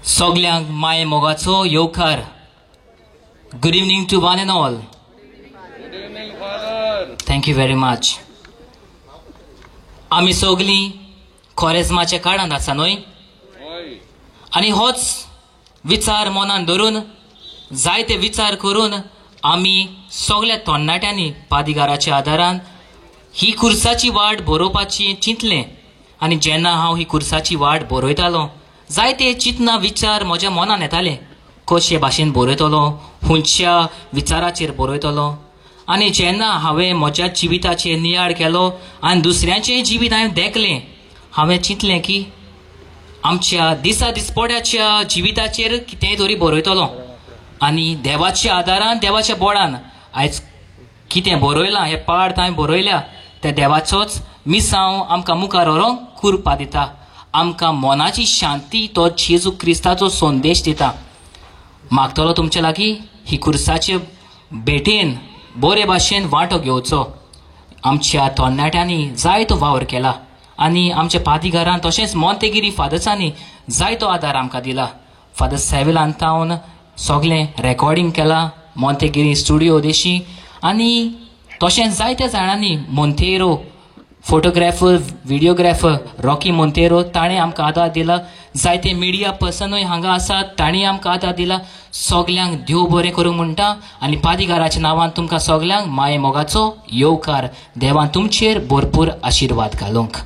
सगल्यांक माये मोगाचो येवकार. Good evening to one and all. Good evening father. Thank you very much. आमी सगलीं खोरेजमाच्या काळांत आसा न्हय, आनी होच विचार मनान धरून जायते विचार करून आमी सगल्या तरणाट्यांनी पादिगाराच्या आदारान ही खुर्साची वाट बरोवपाची चिंतलें. आनी जेन्ना हांव ही खुर्साची वाट बरयतालो जायते चिंतना विचार म्हज्या मनान येताले, कशे भाशेन बरयतलो, खंयच्या विचाराचेर बरयतलो. आनी जेन्ना हांवें म्हज्या जिविताचेर नियाळ केलो आनी दुसऱ्यांचें जिवीत हांवें देखलें, हांवें चिंतलें की आमच्या दिसा दिसपड्याच्या जिविताचेर कितेंय तरी बरयतलो आनी देवाच्या आदारान देवाच्या बोळान आयज कितें बरयलां हें पाड हांवें बरयल्या त्या देवाचोच मिसांव आमकां मुखार व्हरोंक कुरपा दिता, आमकां मनाची शांती तो जेजू क्रिस्ताचो संदेश दिता. मागतलो तुमचे लागीं ही खुर्साचे भेटेन बरे भाशेन वांटो घेवचो. आमच्या तरणाट्यांनी जायतो वावर केला आनी आमच्या पादिगारान तशेंच मोंतेगिरी फादर्सांनी जायतो आदार आमकां दिला. फादर सेवेल आंतावन सगळें रेकॉर्डिंग केलां मोंतेगिरी स्टुडियो देशी, आनी तशेंच जायत्या जाणांनी Monteiro photographer videographer Rocky Monteiro ताणें आमकां आदार दिला. जायते मिडिया पर्सनूय हांगा आसात तांणी आमकां आदार दिला. सगल्यांक देव बरें करूंक म्हणटा आनी पादिगाराच्या नांवान तुमकां सगल्यांक माये मोगाचो येवकार. देवान तुमचेर भरपूर आशिर्वाद घालूंक.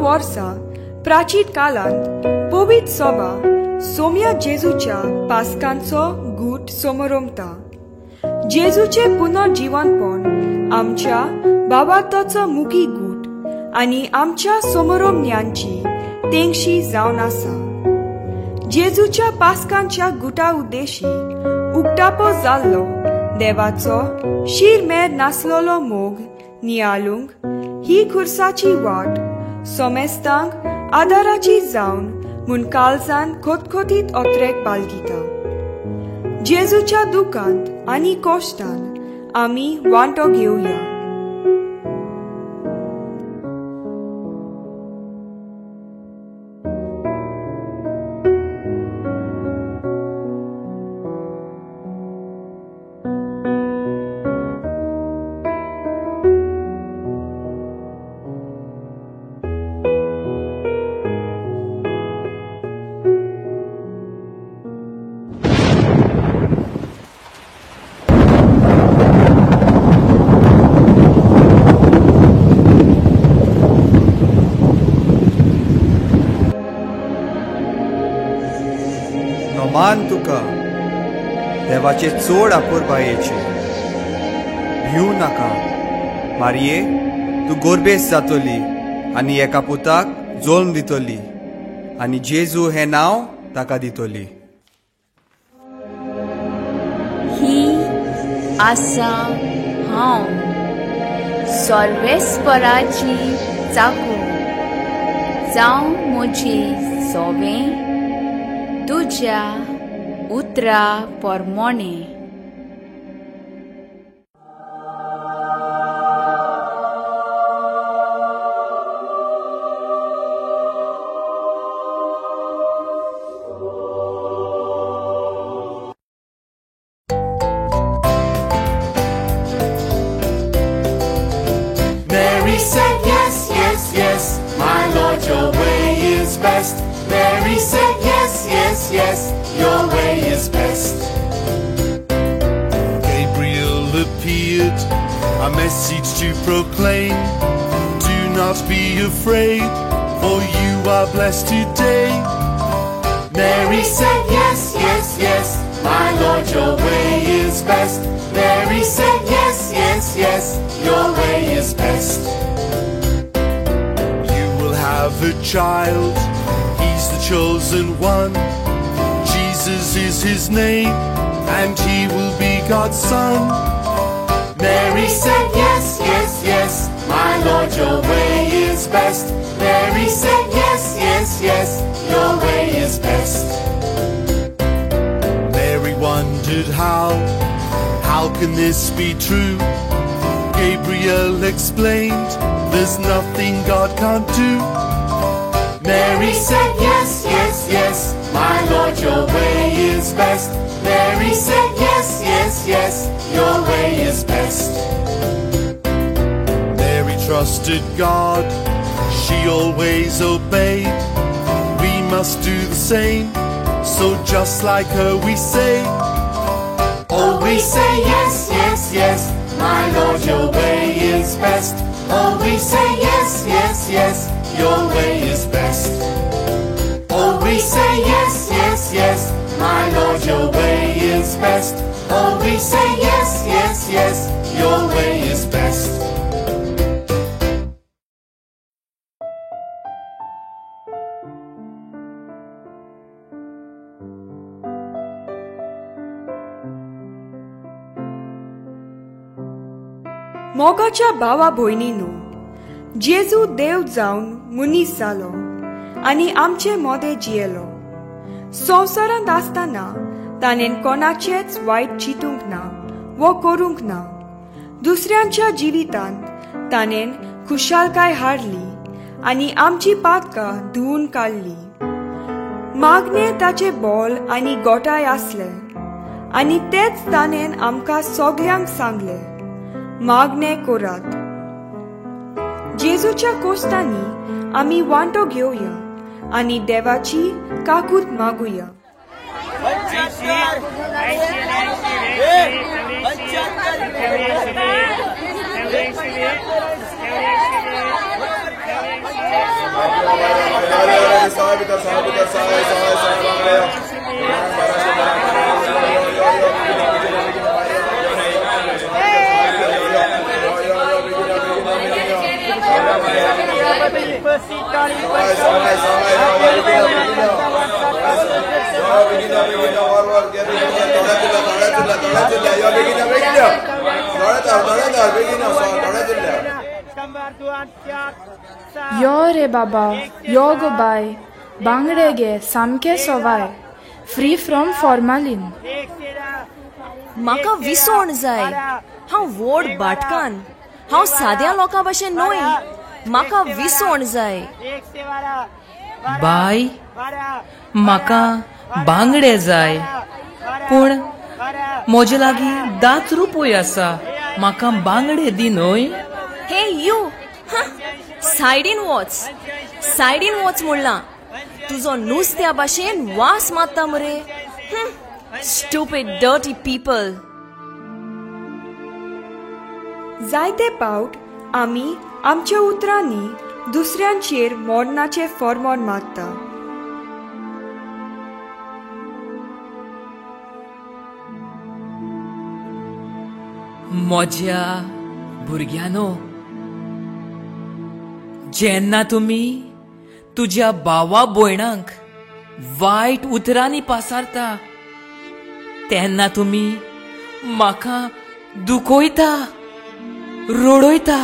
वर्सा प्राचीन काळांत पवित्र सभा सोम्या जेजूच्या पास्कांचो गूट समरमता. जेजूचे पुनर्जीवनपण आमच्या बाबाताचो मुखी गूट आनी आमच्या समरमण्यांची तेंगशी जावन आसा. जेजूच्या पास्कांच्या गुटा उद्देशी उक्तापो जाल्लो देवाचो शीरमेर नासलेलो मोग नियाळूंक ही खुर्साची वाट सोमेस्तांक आदाराची जावन म्हूण काळजान खोतखोतीत ओत्रेक बालगिता. जेजूच्या दुखांत आनी कश्टान आमी वांटो घेवया. मान तुका देवाचे चड आपुरबायेचे. भिवू नाका मारये, तूं गोरबेस जातली आनी एका पुताक जल्म दितली आनी जेजू हें नांव ताका दितली. ही आसा हांव सर्वेस्पराची चाकू, जावं म्हजी सोवें तुज्या उतरा परमोणे. message to proclaim. Do not be afraid, for you are blessed today. Mary said yes, yes, yes, my Lord, your way is best. Mary said yes, yes, yes, your way is best. You will have a child, he's the chosen one. Jesus is his name, and he will be God's son. Mary said yes, yes, yes, my Lord, your way is best. Mary said yes, yes, yes, your way is best. Mary wondered how can this be true? Gabriel explained, there's nothing God can't do. Mary said yes, yes, yes, my Lord, your way is best. Mary said yes, yes, yes, your way is best. Mary trusted God, she always obeyed. We must do the same, so just like her we say, oh, we say yes, yes, yes, my Lord, your way is best. Oh, we say yes, yes, yes, your way is best. Oh, we say yes, yes, yes, my Lord, your way is best. Oh, we say yes, yes, yes, your way is best. मोगाच्या भावा भयणीनो, जेजू देव जावन मनीस जालो आनी आमचे मोदें जियेलो. संवसारांत आसतना ताणें कोणाचेंच वायट चिंतूंक ना वो करूंक ना. दुसऱ्यांच्या जिवितांत ताणें खुशालकाय हाडली आनी आमची पातकां धुवून काडली. मागणें ताचें बोल आनी गोठाय आसले आनी तेच ताणें आमकां सगल्यांक सांगलें, मागणें करात. जेजूच्या कोश्टांनी आमी वांटो घेवया आनी देवाची काकूत मागुया. यो रे बाबा, यो गो बाय, बांगडे गे सामके सोवाय, फ्री फ्रॉम फॉर्मालीन. म्हाका विसोण जाय. हांव व्हड भाटकान, हांव साद्या लोकां भशेन न्हय. म्हाका विसोण जाय. बाय, म्हाका बांगडे जाय, पूण म्हजे लागीं 10 रुपये आसा. म्हाका बांगडे दी न्हय. हे you, सायडीन वच, सायडीन वच म्हणलां. तुजो नुस्त्या भाशेन वास मारता मरे. Stupid dirty people. जायते पावट आमी आमच्या उतरांनी दुसऱ्यांचेर मरणाचें फॉर्मोन मारता. म्हज्या भुरग्यांनो, जेन्ना तुमी तुज्या भावा भयणांक वायट उतरांनी पासारता तेन्ना तुमी म्हाका दुखयता, रडयता.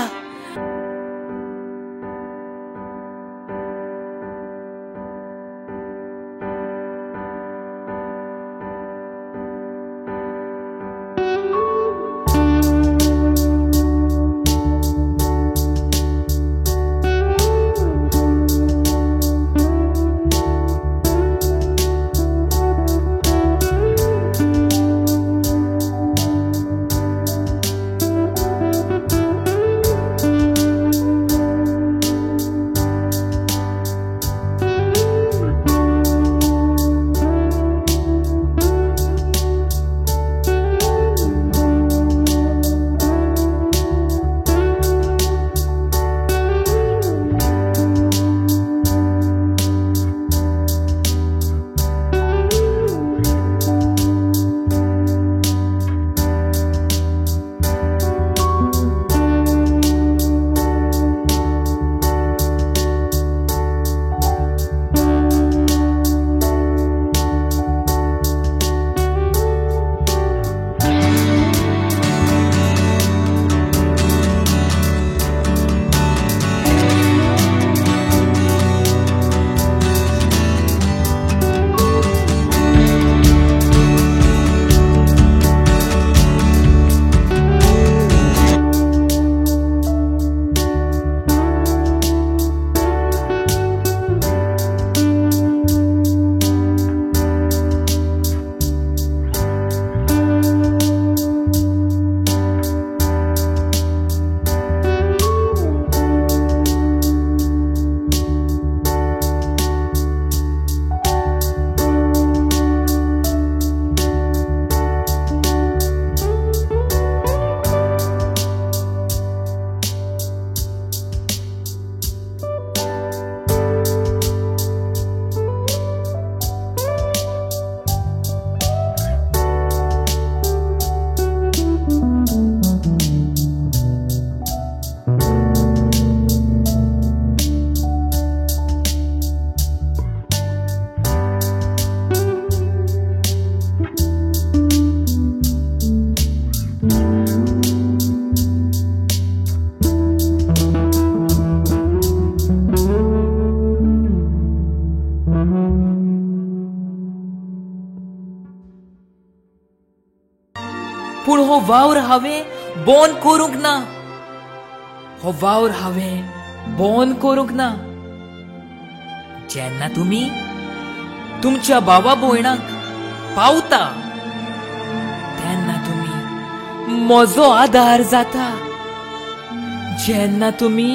हो वावर हांवें बंद करूंक ना, हो वावर हांवें बंद करूंक ना. जेन्ना तुमी तुमच्या भावा भयणांक पावता तेन्ना तुमी म्हजो आदार जाता. जेन्ना तुमी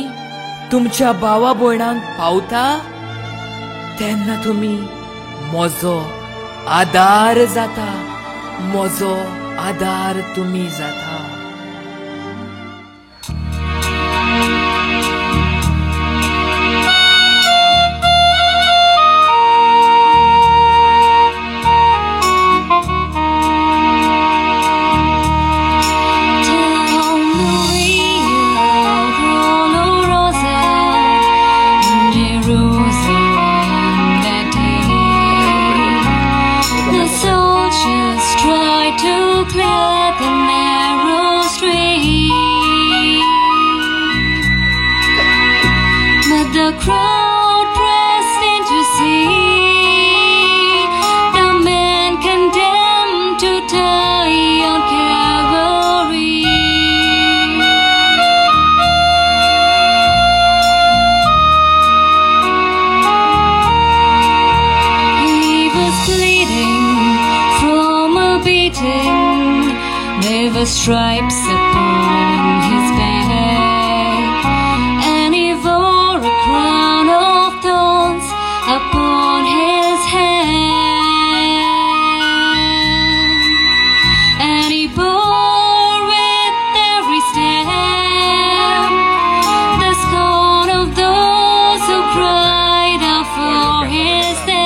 तुमच्या भावा भयणांक पावता तेन्ना तुमी म्हजो आदार जाता, म्हजो आदार तुमी जाता. The crowd pressed in to see the man condemned to die on Calvary. He was bleeding from a beating. There were stripes upon his back, and he wore a crown of thorns upon his head. And he bore with every step the scorn of those who cried out for his death.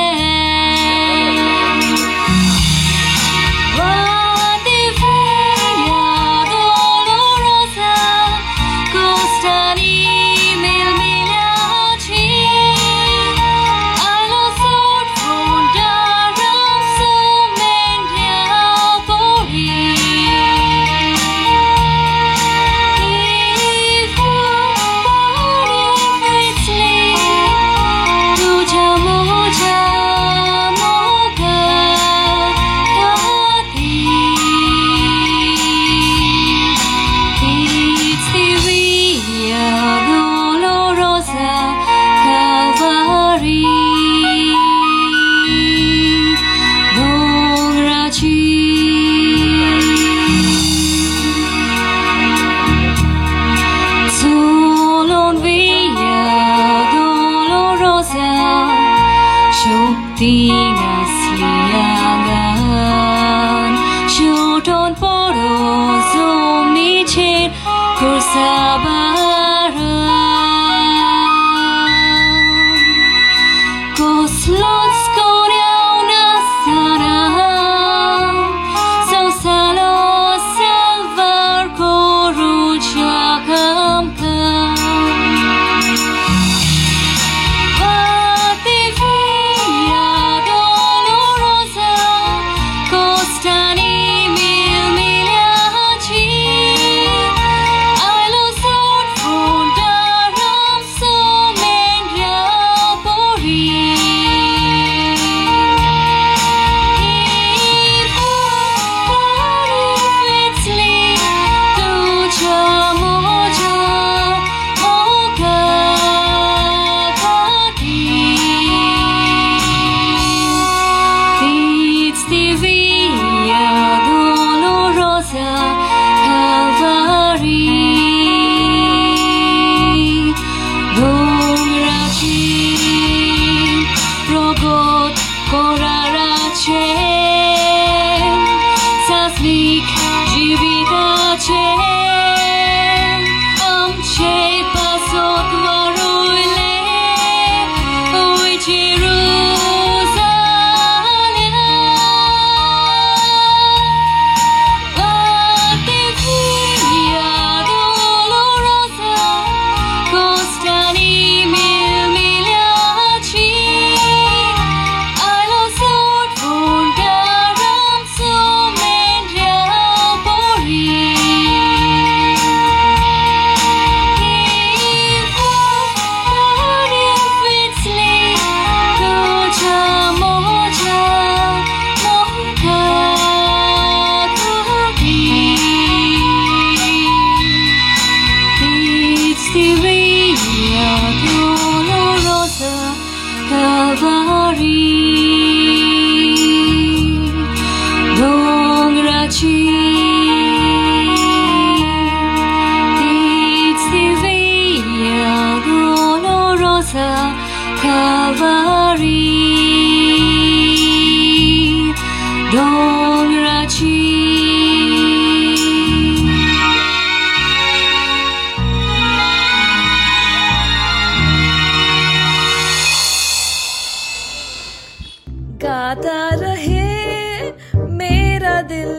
गाता रहे मेरा दिल,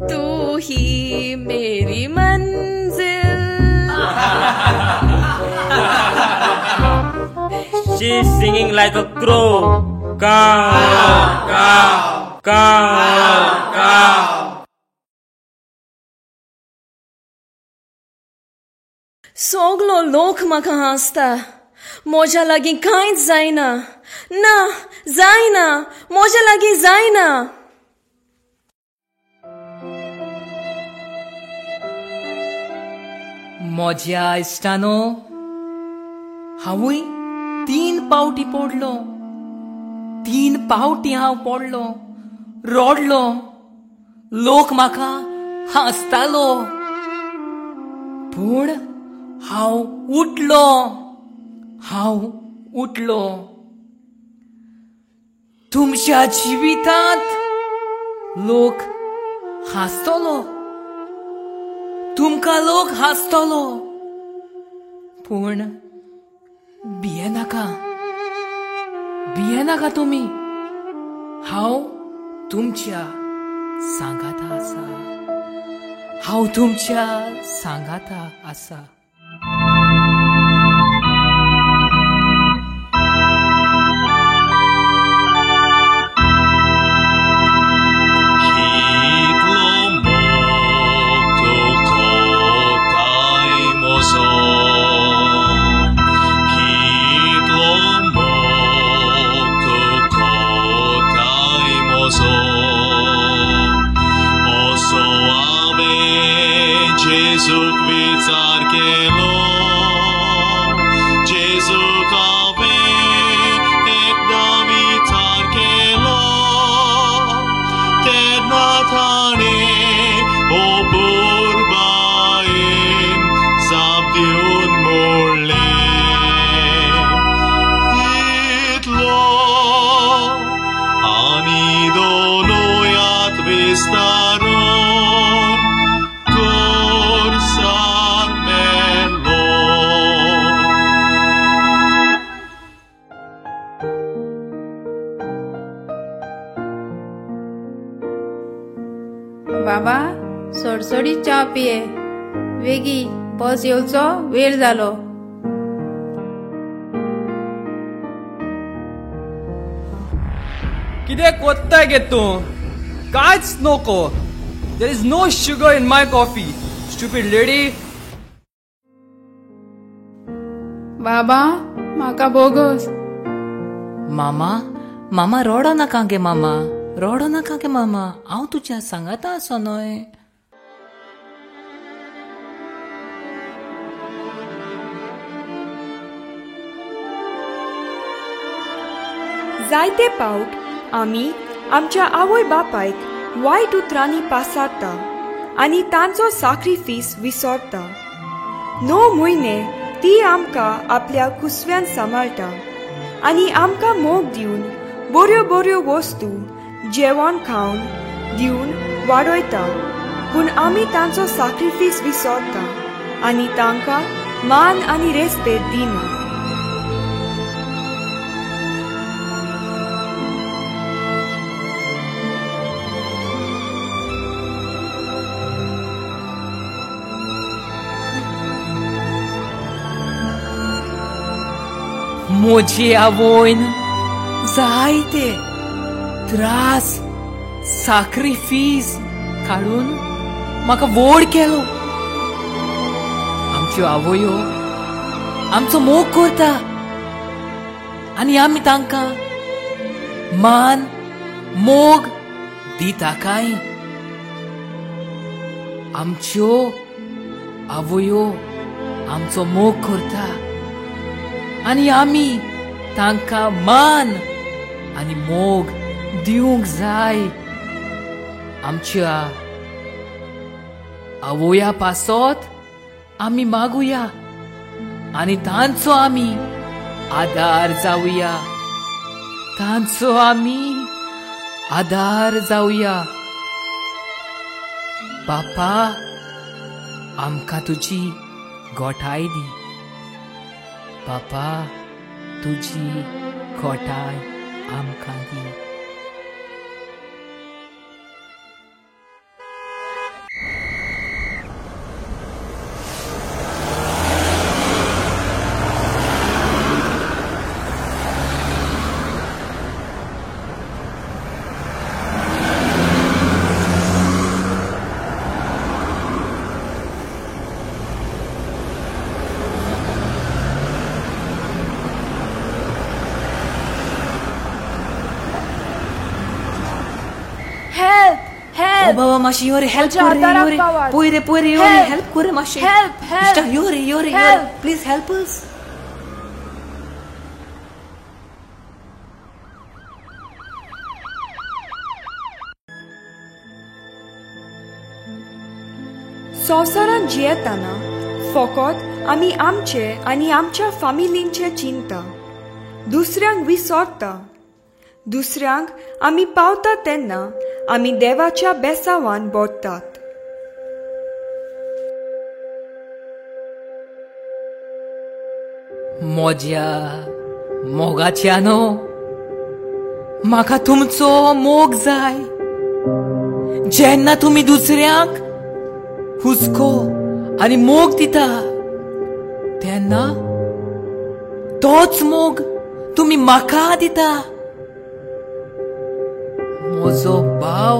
तू ही Mary मंजिल. She's singing like a crow. Caw, caw, caw, caw. सगलो लोक म्हाका हांसता, म्हज्या लागीं कांयच जायना, ना जायना, म्हज्या लागीं जायना. म्हज्या इश्टानो, हांवूय 3 पावटी पडलो. 3 पावटी हांव पडलो, रडलो, लोक म्हाका हांसतालो, पूण हांव उठलो, हांव उठलो. तुमच्या जिवितांत लोक हांसतलो, तुमकां लोक हांसतलो, पूण भियेनाका, भियेनाका तुमी. हांव तुमच्या सांगाता आसा, हांव तुमच्या सांगाता आसा. बाबा, सोडसोडी च्या पिये, वेगी बस येवचो वेळ जालो. कितें कोत्ताय गे तूं? कांयच नको. There is no sugar in my coffee, stupid lady. बाबा, म्हाका बोगस. मामा, मामा रडो नाका गे मामा, रडो नाका गे मामा, हांव तुज्या सांगाता आसा न्हय. जायते पावट आमी आमच्या आवय बापायक वायट उतरांनी पासारता आनी तांचो साक्रिफीस विसरता. 9 म्हयने ती आमकां आपल्या कुसव्यान सांबाळटा आनी आमकां मोग दिवन बऱ्यो बऱ्यो वस्तू जेवण खावन दिवन वाडयता, पूण आमी तांचो साक्रिफीस विसरता आनी तांकां मान आनी रेस्पेद दिना. म्हजी आवयन जायते त्रास साक्रिफीस काडून म्हाका व्हड केलो. आमच्यो आवयो आमचो मोग करता आनी आमी तांकां मान मोग दिता काय? आमच्यो आवयो आमचो मोग करता आनी आमी तांकां मान आनी मोग दिवंक जाय. आमच्या आवया पासत आमी मागुया आनी तांचो आमी आदार जावया, तांचो आमी आदार जावया. बापा, आमकां तुजी गोठाय दी. बापा, तुजी गोठाय आमकां दी. बाबा मातशें यो रे, हेल्प कर रे, यो रे, पळय रे, पळय रे, यो रे, हेल्प कर रे मातशें, इश्टा यो रे, यो रे, प्लीज हेल्प अस. संवसारांत जियेतना फकत आमी आमचे आनी आमच्या फामिलींचे चिंता, दुसऱ्यांक विसरता. दुसऱ्यांक आमी पावता तेन्ना आमी देवाच्या बेसावान बोडटात. मोज्या मोगाच्यानो, म्हाका तुमचो मोग जाय. जेन्ना तुमी दुसऱ्यांक हुस्को आनी मोग दिता तेन्ना तोच मोग तुमी म्हाका दिता. म्हजो भाव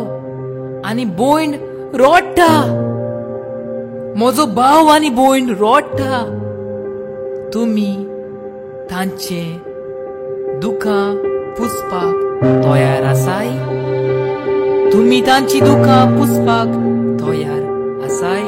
आनी भयण रोडटा, म्हजो भाव आनी भयण रोडटा. तुमी तांचे दुकां पुसपाक तयार आसाय? तुमी तांची दुकां पुसपाक तयार आसाय?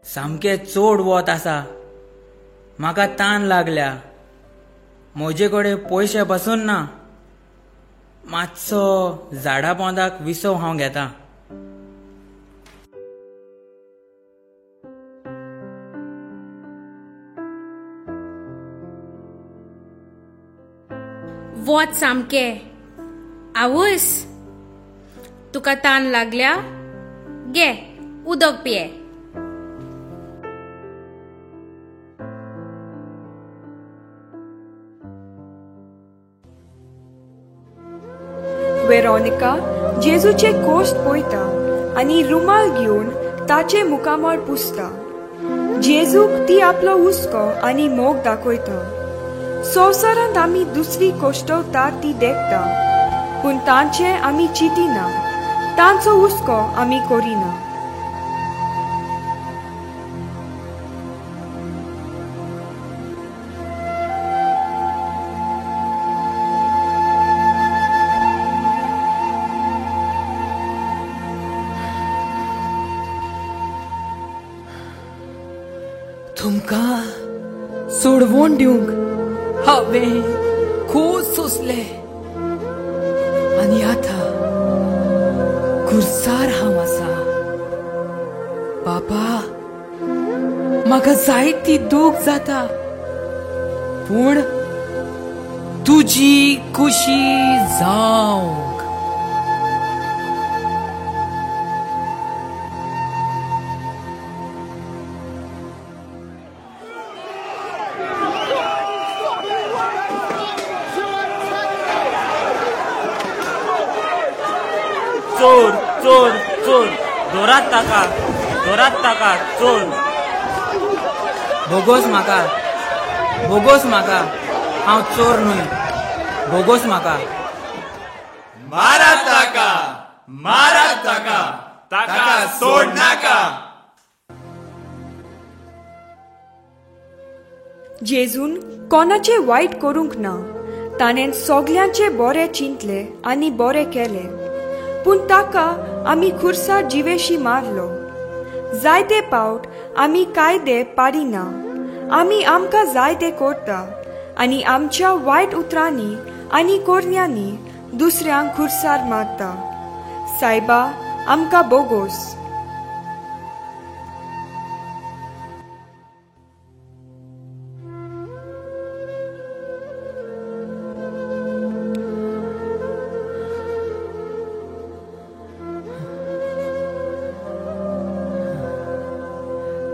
सामकें चड वत आसा, म्हाका तान लागल्या, म्हजे कडेन पयशे पसून ना. मातसो झाडा पोंदाक विसव हांव घेता. वोत सामकें. आवयस, तुका तान लागल्या? घे उदक पिये. वेरोनिका जेजूचे कोश्ट पळयता आनी रुमाल घेवन ताचे मुखामळ पुसता. जेजूक ती आपलो हुस्को आनी मोग दाखयता. संवसारांत आमी दुसरी कोश्टवता ती देखता, पूण तांचे आमी चिंतिना, तांचो हुस्को आमी करिना. तुमकां सोडवण दिवंक हांवें खूब सोंसलें आनी आतां खुर्सार हांव आसा. बाबा, म्हाका जायती दूख जाता, पूण तुजी खुशी जावंक. चोर चोर चोर, धरात ताका, धरात ताका, चोर. भोगोस म्हाका, भोगोस म्हाका, हांव चोर न्हय, भोगोस म्हाका. मारात ताका, मारात ताका, ताका सोड नाका. जेजून कोणाचें वायट करूंक ना. ताणें सगल्यांचें बरें चिंतलें आनी बरें केलें, पूण ताका आमी खुर्सार जिवेशी मारलो. जायते पावट आमी कायदे पाडिना, आमी आमकां जाय ते करता आनी आमच्या वायट उतरांनी आनी करण्यांनी दुसऱ्यांक खुर्सार मारता. सायबा, आमकां बोगोस.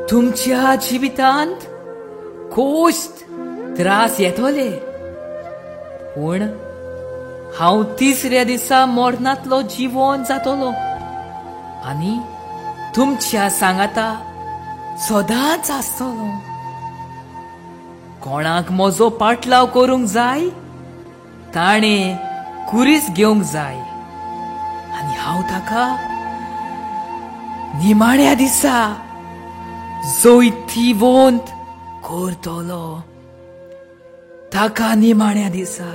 तुमच्या जिवितांत कोश्ट त्रास येतले, पूण हांव तिसऱ्या दिसा मरणांतलो जिवन जातलो आनी तुमच्या सांगाता सदांच आसतलो. कोणाक म्हजो पाटलाव करूंक जाय ताणें कुरीस घेवंक जाय आनी हांव ताका निमाण्या दिसा जैतिवंत करतलो. ताका निमाण्या दिसा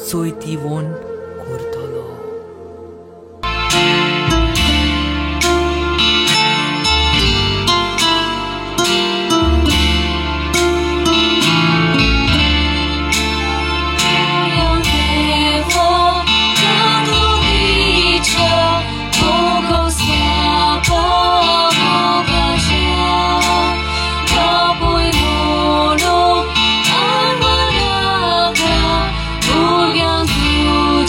जैतिवंत करतलो. Bugün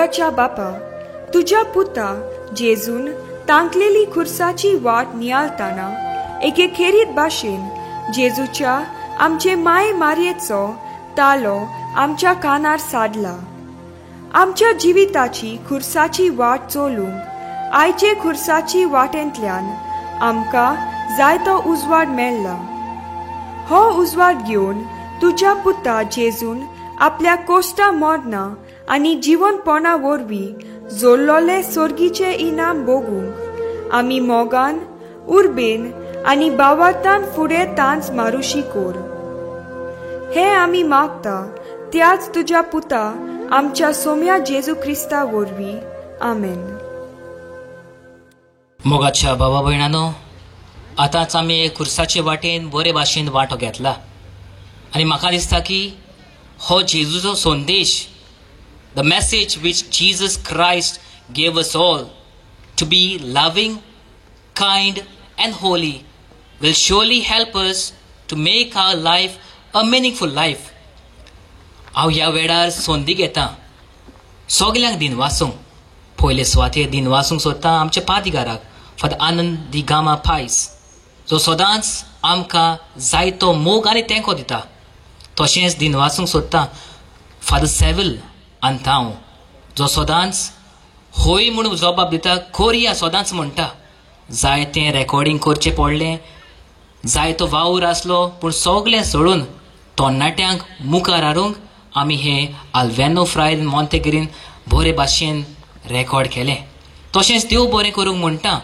मोगाच्या बापा, तुज्या पुता जेजून तांकलेली खुर्साची वाट नियाळताना एके खेरीत भाशेन जेजूच्या आमचे माय मारयेचो तालो आमच्या कानार सादला. आमच्या जिविताची खुर्साची वाट चलूंक आयचे खुर्साची वाटेंतल्यान आमकां जायतो उजवाड मेळ्ळा. हो उजवाड घेवन तुज्या पुता जेजून आपल्या कोश्टा मरना आनी जिवनपणा वरवीं जोडलोले सोर्गीचे इनाम भोगूंक आमी मोगान, उर्बेन आनी भावार्थान फुडें तांच मारुशी कोर. हें आमी मागता त्याच तुज्या पुता आमच्या सोम्या जेजू क्रिस्ता वरवीं. आमेन. मोगाच्या बाबा भयणानो, आतांच आमी खुर्साचे वाटेन बरे भाशेन वांटो घेतला आनी म्हाका दिसता की हो जेजूचो संदेश, the message which Jesus Christ gave us all to be loving, kind and holy, will surely help us to make our life a meaningful life. हांव ह्या वेळार संदी घेता सगल्यांक दिनवासूंक. पयले सुवातेर दिनवासूंक सोदता आमच्या पादिगाराक फादर आनंद दी गामा पायस, जो सदांच आमकां जायतो मोग आनी तेंको दिता. तशेंच दिनवासूंक सोदता फादर सेव्हिल आंतांव, जो सदांच होय म्हूण जबाब दिता, कोरिया सदांच म्हणटा. जायतें रेकॉर्डिंग करचें पडलें, जायतो वावर आसलो, पूण सगळें सोडून तरणाट्यांक मुखार हाडूंक आमी हें आल्वेनो फ्रायल मोंतेगिरीन बरे भाशेन रेकॉर्ड केलें. तशेंच देव बरें करूंक म्हणटा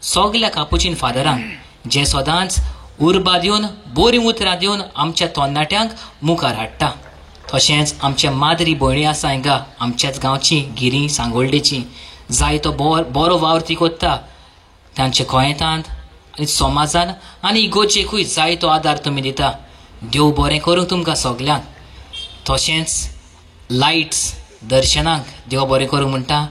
सगल्या कापुचीन फादरांक, जे सदांच उर्बा दिवन बरीं उतरां दिवन आमच्या तरणाट्यांक मुखार हाडटा. तशेंच आमच्या माद्री भयणी आसा हांगा आमच्याच गांवची, गिरी सांगोल्डेची, जायतो बरो वावर ती कोत्ता. तांच्या गोंयेंतांत आनी समाजान आनी इगोर्जेकूय जायतो आदार तुमी दिता. देव बरें करूंक तुमकां सगल्यांक. तशेंच लायट्स दर्शनाक देव बरें करूंक म्हणटा.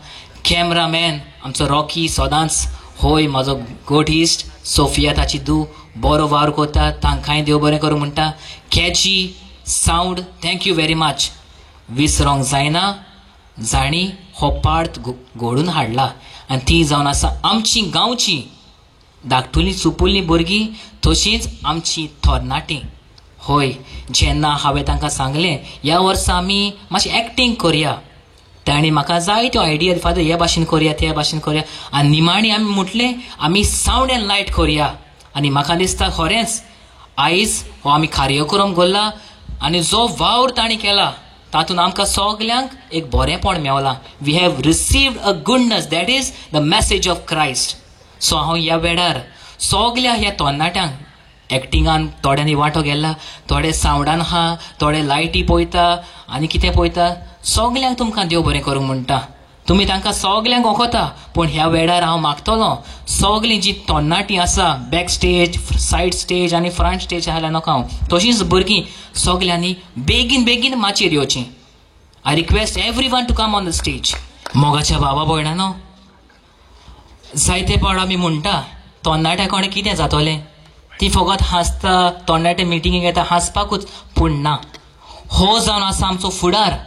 कॅमरामॅन आमचो रॉकी सदांच होय म्हाजो गोट इश्ट, सोफिया ताची धूव बरो वावर कोता, तांकांय देव बरें करूंक म्हणटा. Catchy sound, thank you very much. विसरोंक जायना जाणी हो पार्ट घडून हाडला आनी ती जावन आसा आमची गांवची धाकटुली चुपुल्ली भुरगीं, तशींच आमची तरणाटीं. हय, जेन्ना हांवें तांकां सांगलें ह्या वर्सा आमी मातशें एक्टींग करया, तांणी म्हाका जायत्यो आयडिया, फादर हे भाशेन करया, ते भाशेन करया, आनी निमाणी आमी म्हटलें आमी सावंड एंड लायट करया. आनी म्हाका दिसता खरेंच आयज हो आमी कार्यक्रम घडला आनी जो वावर तांणी केला तातूंत आमकां सगल्यांक एक बरेंपण मेवलां. We have received a goodness, that is the message of Christ. So हांव ह्या वेळार सगल्या ह्या तरणाट्यांक एक्टिंगान थोड्यांनी वांटो गेला, थोडे सावंडान आहा, थोडे लायटी पळयता आनी कितें पळयता, सगल्यांक तुमकां देव बरें करूंक म्हणटा. तुमी तांकां सगल्यांक वखता, पूण ह्या वेळार हांव मागतलो सगलीं जीं तरणाटीं आसा बॅक स्टेज, सायड स्टेज आनी फ्रंट स्टेज आसल्यार नाका हांव, तशींच भुरगीं सगल्यांनी बेगीन बेगीन माचयेर येवचीं. I request everyone to come on the stage. मोगाच्या बाबा भयणानो, जायते पावट आमी म्हणटा तरणाट्या कोणें कितें जातलें, ती फकत हांसता, तरणाटे मिटिंगेक येता हांसपाकूच, पूण ना, हो जावन आसा आमचो फुडार,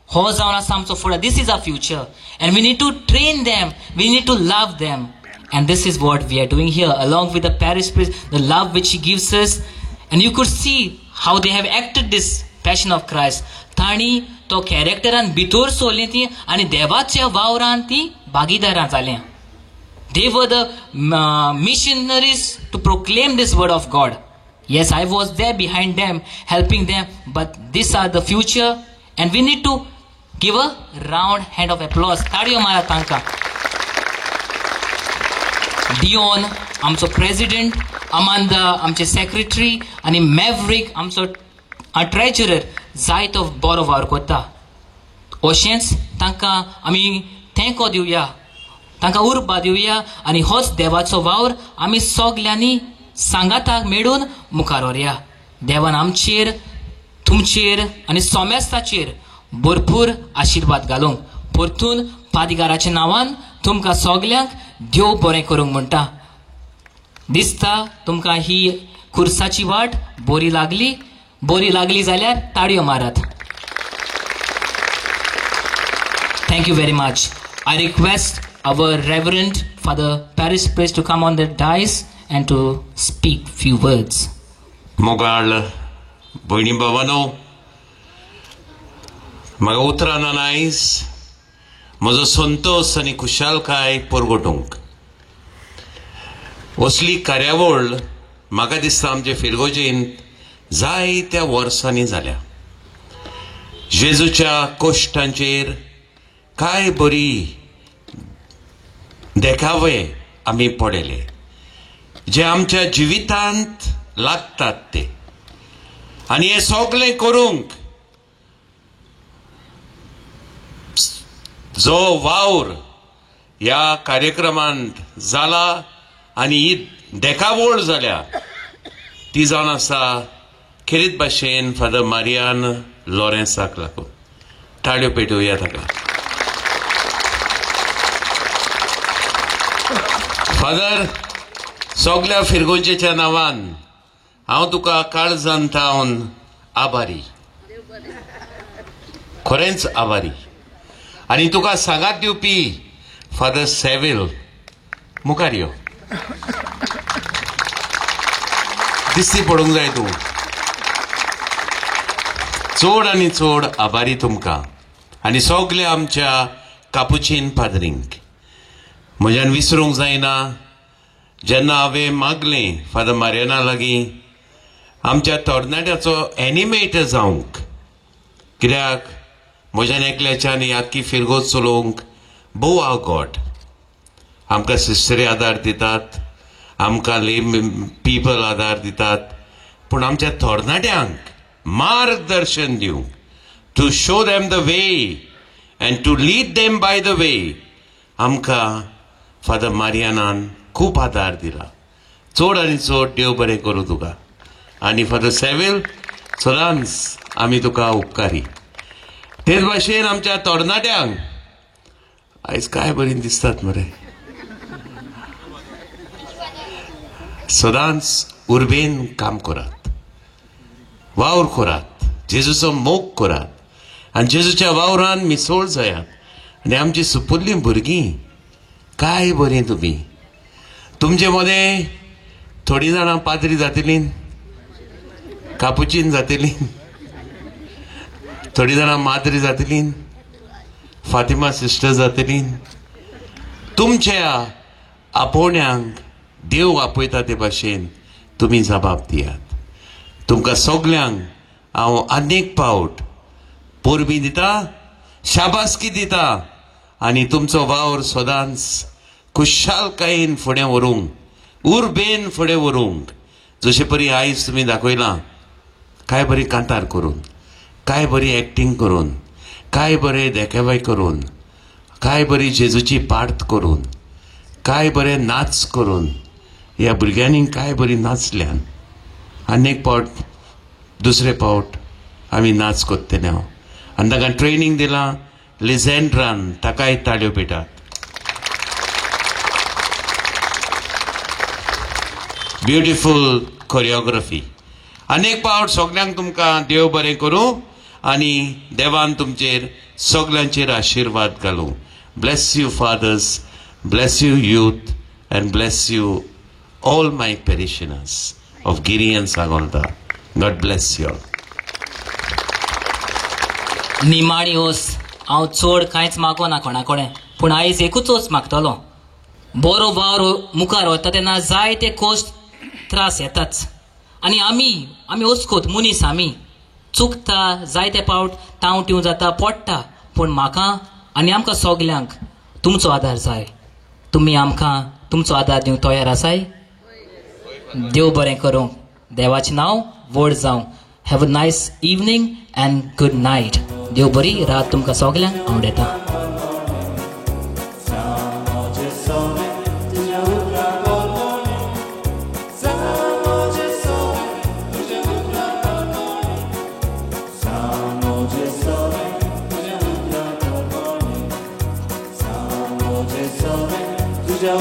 हो जावन आसा आमचो फुडार. This is our future and we need to train them, we need to love them, and this is what we are doing here along with the parish priest, the love which he gives us. And you could see how they have acted this passion of Christ. तांणी तो कॅरेक्टरान भितर सोडली ती आनी देवाच्या वावरान ती भागीदारां जाल्या. They were the missionaries to proclaim this word of God. Yes, I was there behind them, helping them, but these are the future and we need to give a round hand of applause. ताळयो मारा तांकां. डिओन आमचो president, Amanda आमचे secretary आनी मॅवरीक आमचो treasurer जायतो बरो वावर कोत्ता. अशेंच तांकां आमी तेंको दिवया, तांकां उर्बा दिवया आनी होच देवाचो वावर आमी सगल्यांनी सांगाताक मेळून मुखार व्हरया. देवान आमचेर, तुमचेर आनी सोमेस्ताचेर भरपूर आशिर्वाद घालूंक. परतून पादिगाराच्या नांवान तुमकां सगल्यांक देव बरें करूंक म्हणटा. दिसता तुमकां ही खुर्साची वाट बरी लागली, बरी लागली जाल्यार ताळयो मारात. Thank you very much. I request our Reverend Father Paris Priest to come on the dais and to speak few words. मोगाळ भयणी भावानो, म्हाका उतरां ना आयज म्हजो संतोश आनी खुशालकाय परगटूंक. असली कार्यावळ म्हाका दिसता आमचे फिरगोजेंत जायत्या वर्सांनी जाल्या. जेजूच्या कोश्टांचेर काय बरी देखावे आमी पळयले जे आमच्या जिवितांत लागतात ते. आनी हें सगळें करूंक जो वावर ह्या कार्यक्रमांत जाला आनी ही देखावळ जाल्या ती जावन आसा खेरीत भाशेन फादर मारियान लॉरेन्साक लागून. ताळयो पेटोवया ताका. फादर, सगल्या फिरगोजेच्या नांवान हांव तुका काळजान थावन आभारी, खरेंच आभारी. आनी तुका सांगात दिवपी फादर सेव्हिल मुखार यो, दिसती पडूंक जाय तूं. चड आनी चड आभारी तुमकां आनी सगल्या आमच्या कापुचीन पाद्रींक. म्हज्यान विसरूंक जायना जेन्ना हांवें मागलें फादर मारियाना लागीं आमच्या तरणाट्याचो एनिमेटर जावंक, कित्याक म्हज्यान एकल्याच्यान ही आख्खी फिरगोज चलोवंक भोव आवगोट. आमकां सिस्टरी आदार दितात, आमकां पिपल आदार दितात, पूण आमच्या तरणाट्यांक मार्गदर्शन दिवंक, to show them the way and to lead them by the way, आमकां फादर मारियानान खूब आदार दिला. चड आनी चड देव बरें करूं तुका. आनी फादर सेव्हिल, सदांच आमी तुका उपकारी. तेच भाशेन आमच्या तरणाट्यांक आयज काय बरीं दिसतात मरे, सदांच उर्बेन काम करात, वावर करात, जेजूचो मोग करात आनी जेजूच्या वावरान मिसळ जायात. आनी आमची सुपुल्लीं भुरगीं काय बरीं तुमी. तुमचे मदें थोडीं जाणां पाद्री जातलीं, कापुचीन जातलीं, थोडीं जाणां माद्री जातलीं, फातिमा सिस्टर जातलीं. तुमच्या आपोवण्यांक देव आपयता ते भाशेन तुमी जबाब दियात. तुमकां सगल्यांक हांव अनेक पावट परबीं दिता, शाबासकी दिता आनी तुमचो वावर सदांच खुशालकायेन फुडें व्हरूंक, उर्बेन फुडें व्हरूंक, जशे परी आयज तुमी दाखयलां, काय बरी कांतार करून, काय बरी एक्टींग करून, काय बरें देखावे करून, काय बरी जेजूची पार्त करून, काय बरें नाच करून, ह्या भुरग्यांनी काय बरी नाचल्यान. आनी एक पावट दुसरे पावट आमी नाच कोत्तले हांव आनी ताका ट्रेनींग दिलां लिझेंड्रान, ताकाय ताळयो पेटात. Beautiful choreography. अनेक पावट सगल्यांक तुमकां देव बरें करूं आनी देवान तुमचेर सगल्यांचेर आशिर्वाद घालूं. Bless you fathers, bless you youth, and bless you all my parishioners of Giri and Sangolda. God bless you all. निमाणी ओस हांव चड कांयच मागोना कोणा कडेन, पूण आयज एकूच ओस मागतलो. बरो वावर मुखार वता तेन्ना जायते कोश्ट त्रास येताच आनी आमी आमी ओसकोत मनीस, आमी चुकता जायते पावट, तांव टिव जाता, पडटा, पूण म्हाका आनी आमकां सगल्यांक तुमचो आदार जाय. तुमी आमकां तुमचो आदार दिवंक तयार आसाय? देव बरें करूं, देवाचें नांव व्हड जावं. Have a nice evening and good night. देव बरी रात तुमकां सगल्यांक आवडटा. तुझ्या